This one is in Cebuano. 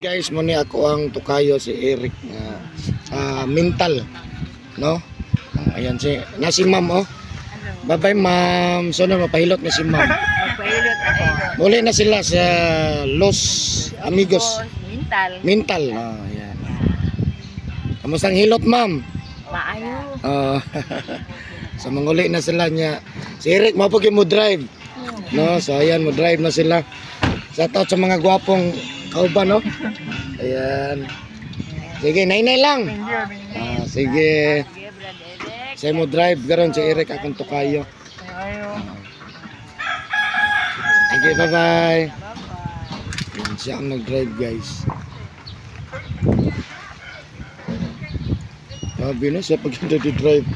Guys, mo ni ako ang tukayo si Eric nga mental, no? Ayan si na si ma'am oh. Bye-bye, ma'am. So na mapahilot na si ma'am. Magpahilot ako. Muli na sila sa Los Amigos. Mental. Mental. Oh, ayan. Kamusta ang hilot, ma'am? Maayo. Oh. So manguli na sila niya. Si Eric mo mo drive. No, so ayan mo drive na sila. Shout out sa mga gwapong kauban, no? Ayan. Sige, nainay lang. Ah, sige. Sige, Brad Eric. Sa mo drive karon si Eric akong tukayo. Sige, bye-bye. Yan, siya ang nag-drive, guys. Sabi na siya pag hindi drive.